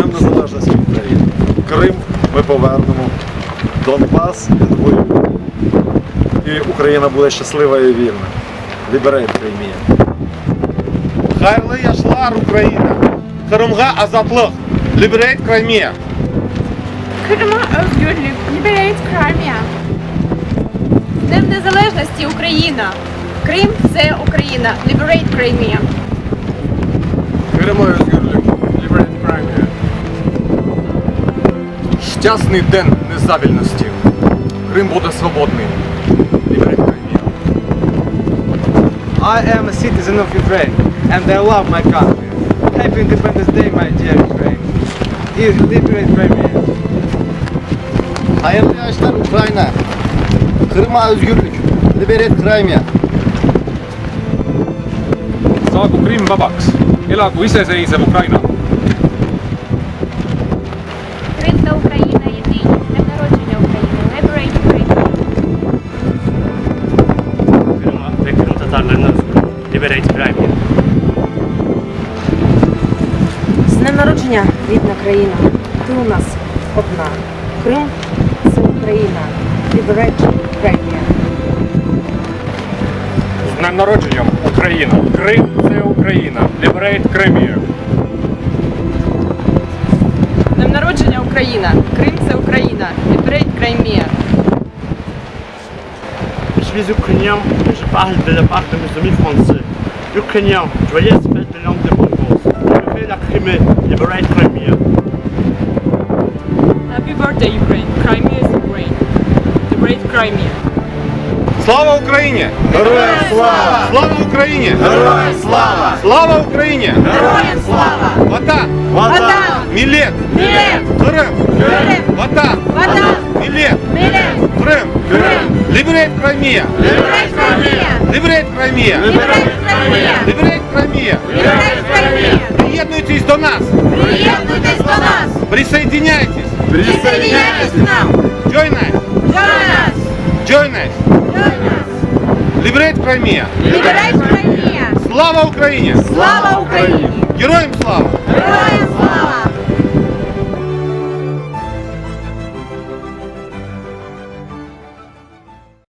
Днем Незалежності України! Крим ми повернемо, Донбас відвоюємо. І Україна буде щаслива і вільна. Liberate Crimea. Hayırlı yaşlar Ukraina! Qırımğa azatlıq! Liberate Crimea! Kırım'a özgürlük, Liberate Crimea. З Днем Незалежності Україна! Крим це Україна! Liberate Crimea! Kırıma özgürlük. Liberate Crimea. Щасний день незавільності. Крим буде свободний. Liberate Crimea. I am a citizen of Ukraine and I love my country. Happy Independence Day, my dear Ukraine. Liberate Crimea. Hayırlı yaşlar Ukrayna. Kırım'a özgürlük. Liberate Crimea. Saagu Krimm vabaks, elagu iseseisev Ukraina. Крим та Україна єдині. З Днем народження України. Liberate Crimea. Kırım'a ve Kırım Tatarlarına özgürlük. Liberate Crimea. З днем народження, рідна країна. Ти у нас одна. Крим це Україна. Liberate Crimea. З днем народженням Україна! Крим це Україна! Liberate Crimea! З Днем народження Україна! Крим це Україна! Liberate Crimea! Je suis ukrainien et je parle de la part de mes amis français. Ukrainien, joyeuse fête de l'indépendance. Libérez la Crimée, liberate Crimea. Happy birthday, Ukraine! Crimea is Ukraine! Liberate Crimea! Слава Україні! Героям слава! Слава Україні! Героям слава! Слава Україні! Героям слава! Vatan! Vatan! Millet! Millet! Qırım! Qırım! Vatan! Vatan! Millet! Millet! Qırım! Qırım! Liberate Crimea! Liberate Crimea! Liberate Crimea! Liberate Crimea! Liberate Crimea! Liberate Crimea! Приєднуйтесь до нас! Приєднуйтесь до нас! Присоединяйтесь! Присоединяйтесь к нам! Join us! Join us! Join us! Join us! Liberate Crimea! Liberate Crimea! Слава Україні! Слава Україні! Героям слава! Героям слава!